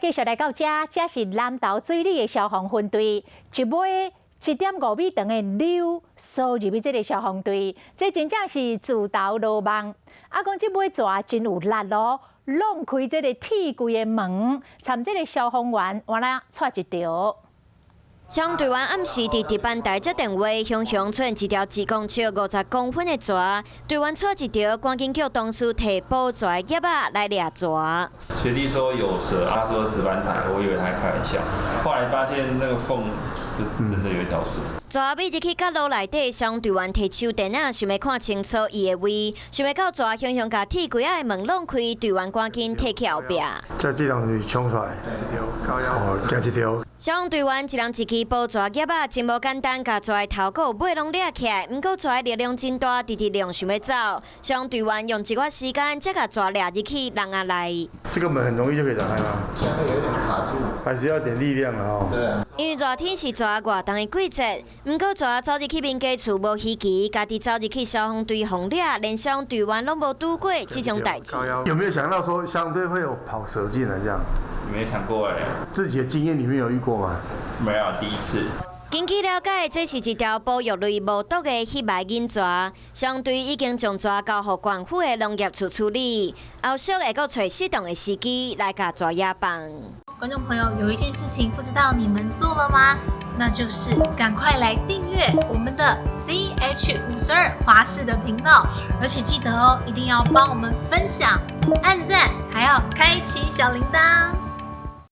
繼續來到遮，這是南投水里的消防分隊，一尾7.5米長的鰍鎖入去這个消防隊，這真正是自投羅網。啊，講這尾蛇真有力哦，弄開這个鐵櫃的門，參這个消防員原來掣一條。消防隊員暗時佇值班台接電話，雄雄出現一條1公尺50公分的蛇，隊員掣一條，趕緊叫同事提捕蛇的夾仔來掠蛇。學弟說有蛇，他說值班台，我以為他開玩笑，後來發現那個縫就真的有一條蛇。蛇覕入去角落內底，消防隊員提手電仔，想欲看清楚伊的位，想袂到蛇雄雄共鐵櫃仔的門弄開，隊員趕緊退去後壁。這這人是衝出來，哦，驚一條。消防隊員一人一支捕蛇夾仔，真無簡單，共蛇的頭殼尾攏掠起來。毋過蛇的力量真大，直直掠想欲走。消防隊員用一寡時間，才共蛇掠入去籠仔內。這個門很容易就可以打開嗎？會有點卡住，還是要點力量啊！吼。對啊。因為熱天是蛇活動的季節，毋過蛇走入去民家厝無稀奇，家己走入去消防隊予掠，連消防隊員攏無拄過這種代誌。有沒有想到說消防隊會有跑蛇進來這樣？沒想過哎。自己的經驗裡面有遇過嗎？沒有，第一次。根據了解，這是一條保育類無毒的翕鱷銀蛇，消防隊已經將蛇交予縣府的農業處處理，後續會閣揣適當的時機來共蛇野放。觀眾朋友，有一件事情不知道你們做了嗎？那就是趕快來訂閱我們的 CH 52華視的頻道，而且記得哦，一定要幫我們分享、按讚，還要開啟小鈴鐺。